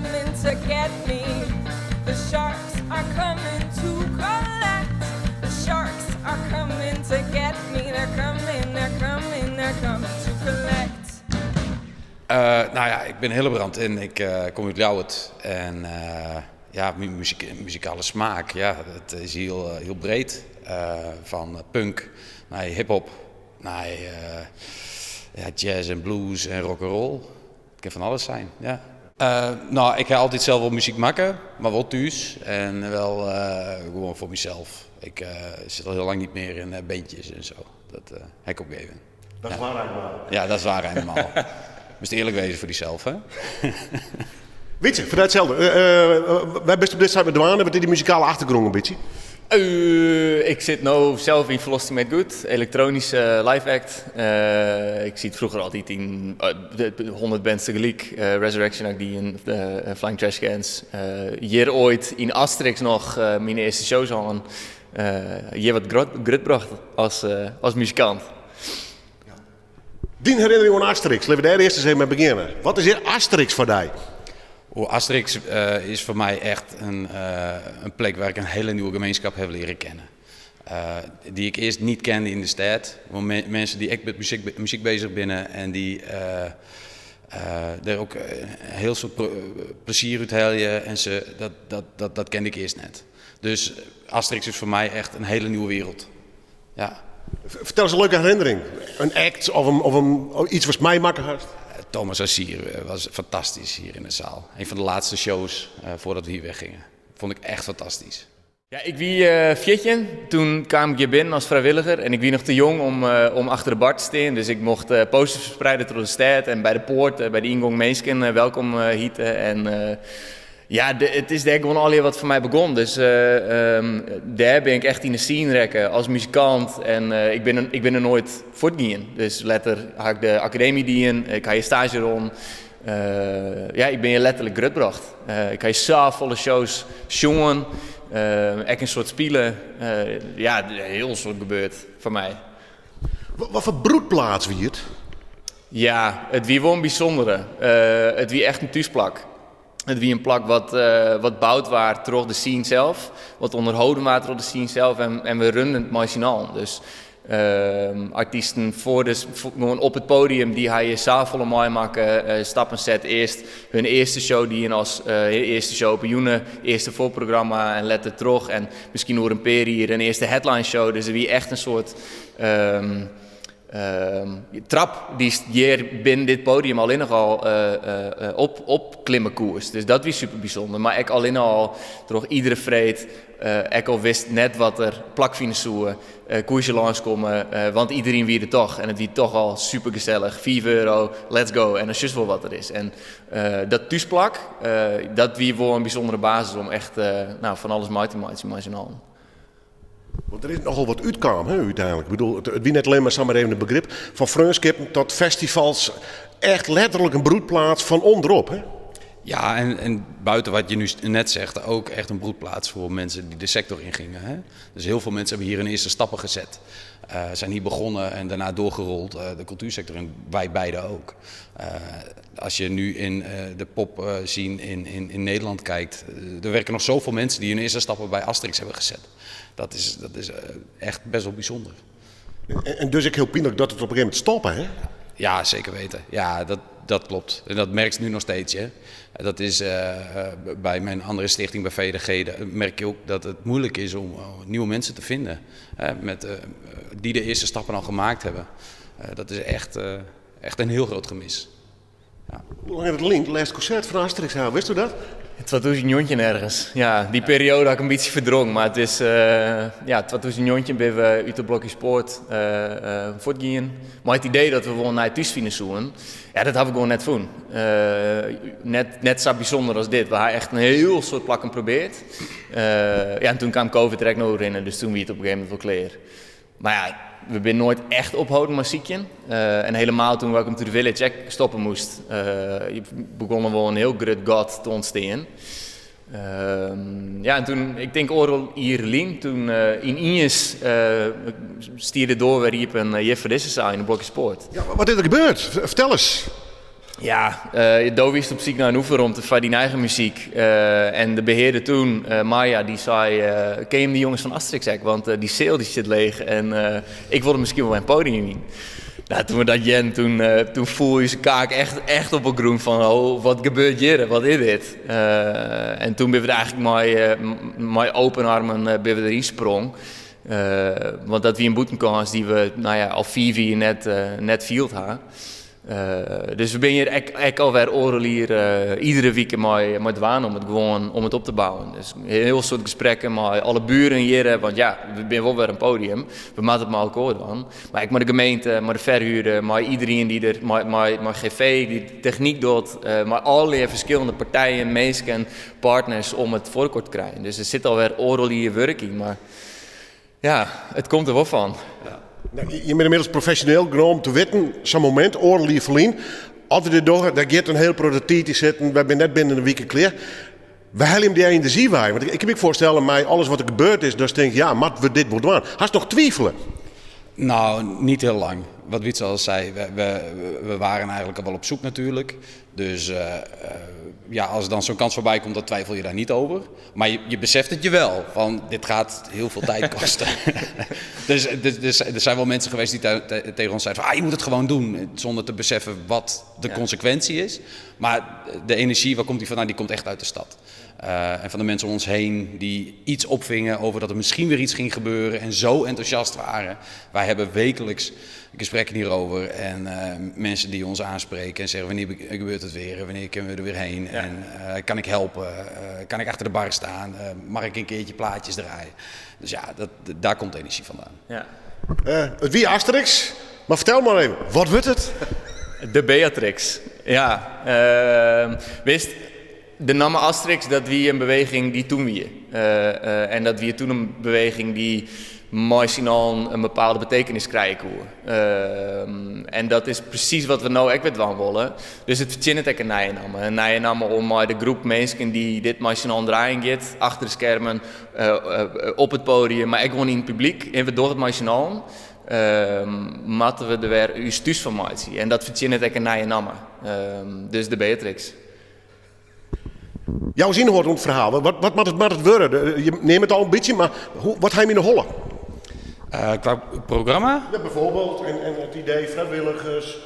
coming to get me. The sharks are coming to collect. The sharks are coming to get me. They're coming, they're coming, they're coming to collect. Nou ja, ik bin Hillebrand en ik kom út Ljouwert. En ja, myn muzikale smaak, ja, dat is hiel, hiel breed. Fan punk nei hiphop, nei ja, jazz en blues en rock'n'roll. It kin fan alles zijn, ja. No, ik ha altyd sels wol muzyk makke, mar wol thús en wel gewoan foar mysels. Ik sit al hiel lang net mear yn bandjes en sa. Dat ha ik opgeven. Dat is waar helemaal. Ja, dat is waar helemaal. Moatst earlik wêze foar dysels, hè? Wytse, fertel itselde. Wêr bist op dit stuit mei dwaande? Wat is dy muzikale achtergrûn in bytsje? Ik sit no sels yn Velocity Made Good, elektronyske live act. Ik siet froeger altyd yn 100 bands tegelyk. Resurrection ha ik dien, Flying Trash Cans. Hjir oait yn Asterix noch myn earste shows hân. Hjir wat grutbrocht as muzikant. Dyn herinnering oan Asterix, litte we dêr earst ris even mei begjinne. Wat is hjir Asterix foar dy? O, Asterix is foar my echt in plek wêr't ik in hiele nieuwe gemeenskap ha leare kennen. Dy't ik earst net kende yn de stêd. Minsken dy't ek met muzyk bezich binne en dy't dêr ek in hiel soad plezier út helje. En se, dat kende ik earst net. Dus Asterix is foar my echt in hiele nieuwe wereld. Ja. Fertel ris in leuke herinnering. In act of in, iets watst meimakke hast. Thomas Azier was fantastysk hjir yn de saal. Een fan de lêste shows foardat we hjir weggingen. Fûn ik echt fantastysk. Ja, ik wie 14. Doe kaam ik hjir binnen as frijwilliger en ik wie noch te jong om achter de bar te stean. Dus ik mocht posters ferspriede troch de stêd en by de poart, by de yngong minsken wolkom hite. En ja, it is dêr gewoan allegear wat foar my begûn. Dus dêr bin ik echt yn de scene rekke as muzikant. En ik bin der noait fuortgien. Dus letter ha ik de akademy dien, ik ha hjir staazje rûn. Ja, ik bin hjir letterlik grutbrocht. Ik ha hjir safolle shows sjoen, ek in soad spile. Ja, in hiel soad gebeurd foar my. Wat foar broedplaats wie it? Ja, it wie wol in bysûndere. It wie echt in thúsplak. It wie in plak wat boud waard troch de scene sels, wat ûnderholden waard troch de scene sels en we runden it mei syn allen. Dus artysten foar de, gewoan op it podium, dy ha hjir safolle meimakke, stappen set. Earst hun earste show dien as earste show op 'e jûn, earste foarprogramma en letter troch. En miskien oer in pear jier in earste headline show. Dus it wie echt in soart trap dy'tst hjir binnen dit podium allinnich al opklimme koest. Dus dat wie super bysûnder. Mar ek allinne al troch iedere freed, ek al wist net wat der plakfine soe, koest je lânskomme, want iderien wie der toch. En it wie toch al super gesellich. €5, let's go. En dan sjochst wol wat der is. En dat thúsplak, dat wie wol in bysûndere basis om echt, nou, fan alles mei te meitsjen mei syn allen. Want der is nochal wat útkaam, hè, úteinlik. Ik bedoel, it wie net allinne mar samar even in begrip. Fan freonskippen tot festivals. Echt letterlik in broedplaats fan ûnderop, hè? Ja, en buiten wat je nu net zegt, ook echt een broedplaats voor mensen die de sector ingingen. Hè? Dus heel veel mensen hebben hier hun eerste stappen gezet. Zijn hier begonnen en daarna doorgerold de cultuursector in. Wij beiden ook. Als je nu in de pop scene in Nederland kijkt, er werken nog zoveel mensen die hun eerste stappen bij Asterix hebben gezet. Dat is echt best wel bijzonder. En dus ek hiel pynlik dat it op in gegeven momint stoppe, hè? Ja, zeker weten. Ja, dat klopt. En dat merk je nu nog steeds. Hè. Dat is bij mijn andere stichting, bij VDG, merk je ook dat het moeilijk is om nieuwe mensen te vinden. Hè, die de eerste stappen al gemaakt hebben. Dat is echt een heel groot gemis. Ja. Hoe lang hat it lyn, it lêste konsert fan Asterix, witsto dat? 2019 ergens. Ja, dy perioade ha ik in bytsje ferdrongen, mar it is, ja, 2019 binne we út de Blokjespoart fuortgien. Mei it idee dat we wol nei thús fine soenen. Ja, dat ha we gewoan net fûn. Net sa bysûnder as dit. We ha echt in hiel soad plakken probearre. Ja, en doe kaam Covid der ek noch oerhinne, dus doe wie it op in gegeven momint wol klear. Mar ja, we binne noait echt opholden mei sykjen. En hielendal doe't Welcome to the Village ek stoppe moast, begûn der wol in hiel grut gat te ûntstean. Ja, en doe, ik tink oardel jier lyn, doe yniens stie de doar wer iepen hjir foar dizze saal yn de Blokjespoart. Ja, wat is der gebeurd? Fertel ris. Ja, do wiest op syk nei in oefenromte foar dyn eigen muzyk. En de behearder toen, Marja, dy sei, ken jim dy jonges fan Asterix ek? Want dy seal dy stiet leech en ik wol der miskien wol in podium yn. Nou, toen we dat hearden, toen, toen foel ús kaak echt, echt op 'e grûn fan, oh, wat gebeurt hjir? Wat is dit? En toen binne we der eigentlik mei, mei open armen binne we deryn sprong. Want dat wie in bûtenkâns dy't we, nou ja, al 5 jier net, net field ha. Dus we binne hjir ek, ek alwer oardel jier iedere wike mei, mei dwaande om it gewoan om it op te bouwen. Dus in hiel soad gesprekken mei alle buren hjir, want ja, we binne wol wer in podium. We moatte it mei elkoar dwaan. Mar ek mei de gemeente, mei de ferhuurder, mei iedereen dy't der, mei, mei, mei GV dy't technyk docht, mei allegear ferskillende partijen, minsken, partners om it foar elkoar te krijen. Dus der sit alwer oardel jier wurk yn, mar ja, it komt der wol fan. Ja. Nou, je bent inmiddels professioneel genoeg om te witten, sa'n momint, oardel jier ferlyn, as we dit dogge, dêr giet in hiel protte tiid yn sitten, wy binne net binnen in wike klear. Wêr helje jim dy enerzjy wei? Want ik kin my foarstelle, mei alles wat der gebeurd is, datst tinkst, ja, moatte we dit wol dwaan? Hast noch twivele? Nou, niet heel lang. Wat Wietse al zei, we waren eigenlijk al wel op zoek natuurlijk. Dus ja, als er dan zo'n kans voorbij komt, dan twijfel je daar niet over. Maar je beseft het je wel, van dit gaat heel veel tijd kosten. Dus er zijn wel mensen geweest die tegen ons zeiden van, ah, je moet het gewoon doen, zonder te beseffen wat de consequentie is. Maar de energie, waar komt die vandaan? Die komt echt uit de stad. En van de mensen om ons heen die iets opvingen over dat er misschien weer iets ging gebeuren en zo enthousiast waren. Wij hebben wekelijks gesprekken hierover en mensen die ons aanspreken en zeggen wanneer gebeurt het weer, wanneer kunnen we er weer heen en kan ik helpen, kan ik achter de bar staan, mag ik een keertje plaatjes draaien. Dus ja, daar komt energie vandaan. It wie Asterix, mar fertel mar even, wat wurdt it? De Beatrix, ja. Witst, de namme Asterix, dat wie in beweging dy't toen wie. En dat wie toen in beweging dy't mei syn allen in bepaalde betekenis krije koe. En dat is presys wat we no ek wer dwaan wolle. Dus it fertsjinnet ek in nije namme. In nije namme om mei de groep minsken dy't dit mei syn allen draaien giet, achter de skermen, op it podium, mar ek gewoan yn it publyk. En we dogge it mei syn allen. Moatte we der wer ús thús fan meitsje. En dat fertsjinnet ek in nije namme. Dus de Beatrix. Jou ris ynhâld oan it ferhaal. Wat moat it wurde? Je neame it al in bytsje, mar wat ha jim yn 'e holle? Kwa programma? Ja, bijvoorbeeld. En it idee frijwilligers,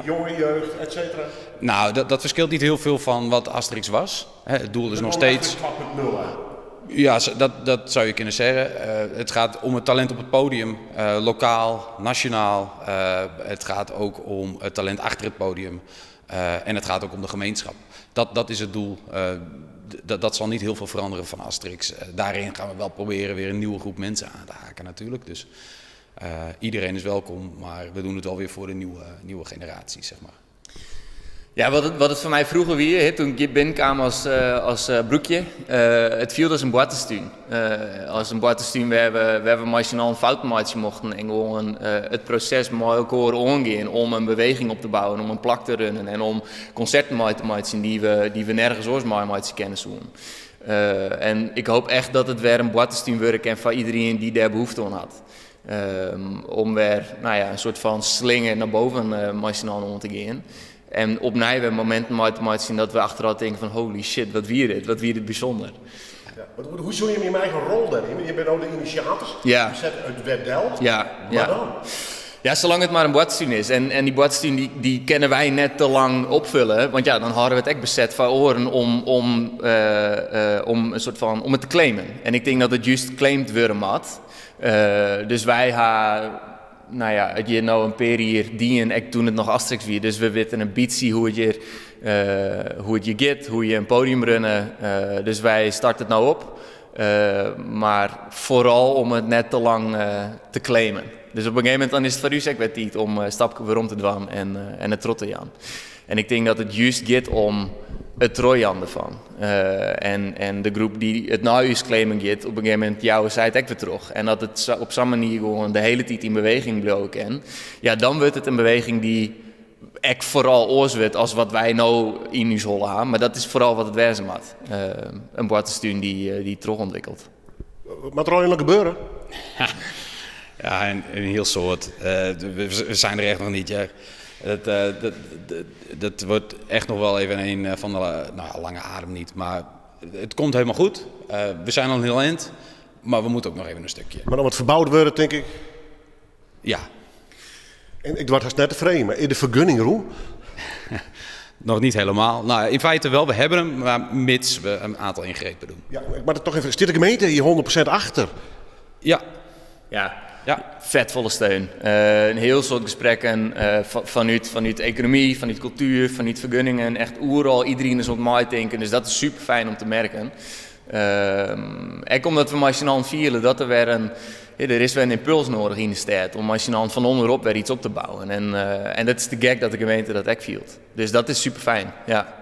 jonge jeugd, et cetera. Nou, dat verschilt niet heel veel van wat Asterix was. Het doel is nog steeds... 2.0, hè? Ja, dat zou je kunnen zeggen. Het gaat om het talent op het podium, lokaal, nationaal. Het gaat ook om het talent achter het podium. En het gaat ook om de gemeenschap. Dat is het doel. Dat zal niet heel veel veranderen van Asterix. Daarin gaan we wel proberen weer een nieuwe groep mensen aan te haken natuurlijk. Dus iedereen is welkom, maar we doen het wel weer voor de nieuwe generatie. Ja, wat it foar my froeger wie, hè, toen ik hjir binnenkaam as broekje, it fielde as in boarterstún. As in boarterstún wêr we mei syn allen fouten meitsje mochten en gewoan it proses mei elkoar oangean om in beweging op te bouwen, om in plak te runnen en om konserten mei te meitsjen dy't we nergens oars mei meitsje kinne soenen. En ik hoop echt dat it wer in boarterstún wurde kin foar iedereen dy't dêr behoefte oan hat. Om wer, nou ja, in soart fan slinger nei boven mei syn allen oan te gean. En opnij wer mominten mei te meitsjen dat we achterôf tinke fan holy shit, wat wie dit, wat wie dit bysûnder. Ja, want hoe sjogge jim jim eigen rol dêryn? Jim binne no de inisjators, jim sette it wer del, mar dan? Ja, salang't it mar in boarterstún is. En dy boarterstún dy kinne wy net te lang opfulle, want ja, dan hâlde we it ek beset foar oaren om in soart fan, om it te claimen. En ik tink dat it just claimed wurde moat. Dus wy ha, nou ja, it hjir no in pear jier dien, ek toen it noch Asterix wie. Dus we witte in bytsje hoe it hjir giet, hoe je in podium runne. Dus wy starte it no op. Mar foaral om it net te lang te claimen. Dus op in gegeven momint dan is it foar ús ek wer tiid om in stapke werom te dwaan en it troch te jaan. En ik tink dat it just giet om it trochjaan derfan. En de groep dy't it nei ús claimen giet, op in gegeven momint jouwe sy it ek wer troch. En dat it op sa'n manier gewoan de hiele tiid yn beweging bliuwe kin, ja, dan wurdt it in beweging dy't ek foaral oars wurdt as wat wy no yn ús holle ha. Mar dat is foaral wat it wêze moat. In boarterstún dy't trochûntwikkelt. Wat moat der allegear noch gebeure? Ja, in hiel soad. We zijn er echt noch niet, ja. Dat, dat, dat wordt echt nog wel even een van de, nou, lange adem niet, maar het komt helemaal goed. We zijn al een heel eind, maar we moeten ook nog even een stukje. Maar dan wat verbouwd worden, denk ik. Ja. En ik word haast net tevreden, maar in de vergunning, Roel? Nog niet helemaal. Nou, in feite wel, we hebben hem, maar mits we een aantal ingrepen doen. Ja, maar dat toch even, zit de gemeente hier 100% achter? Ja. Ja. Ja. Vetvolle steun. Een heel soort gesprekken vanuit economie, vanuit cultuur, vanuit vergunningen. Echt oeral, iedereen is op het denken. Dus dat is super fijn om te merken. Ook omdat we machinaal vieren dat er weer een, ja, er is weer een impuls nodig in de stad om machinaal van onderop weer iets op te bouwen. En dat is te gek dat de gemeente dat ook viert. Dus dat is super fijn, ja.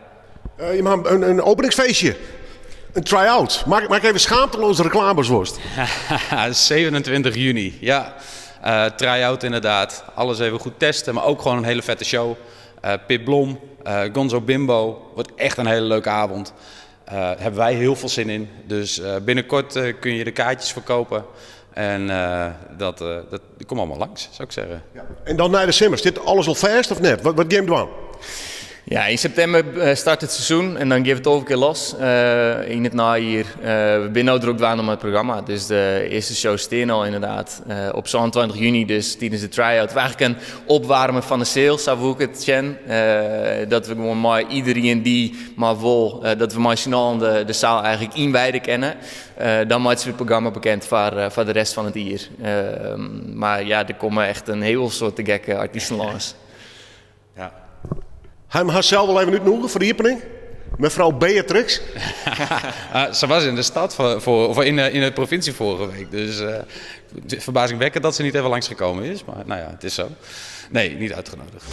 Je mag een openingsfeestje. Een try-out. Maak even schaamteloze reclame, worst. 27 juni, ja. Try-out inderdaad. Alles even goed testen, maar ook gewoon een hele vette show. Pip Blom, Gonzo Bimbo. Wordt echt een hele leuke avond. Hebben wij heel veel zin in. Dus binnenkort kun je de kaartjes verkopen. En dat komt allemaal langs, zou ik zeggen. Ja. En dan naar de Simmers. Zit alles al vast of net? Wat game doen? Ja, in september start het seizoen en dan geeft het over een keer los in het najaar. We zijn nou druk aan om het programma. Dus de eerste show staan al inderdaad op 27 juni, dus tijdens de try-out. We eigenlijk een opwarmen van de sales, zou ik het zien. Dat we gewoon maar iedereen die maar wil, dat we maar snel de zaal eigenlijk inwijden kennen. Dan maakt ze het programma bekend voor de rest van het jaar. Maar ja, er komen echt een heel soort gekke artiesten langs. Ja. Hij mag zelf wel even uitnodigen voor de opening. Mevrouw Beatrix. Ze was in de stad voor, voor, of in, in de provincie vorige week. Dus verbazingwekkend dat ze niet even langsgekomen is. Maar nou ja, het is zo. Nee, niet uitgenodigd.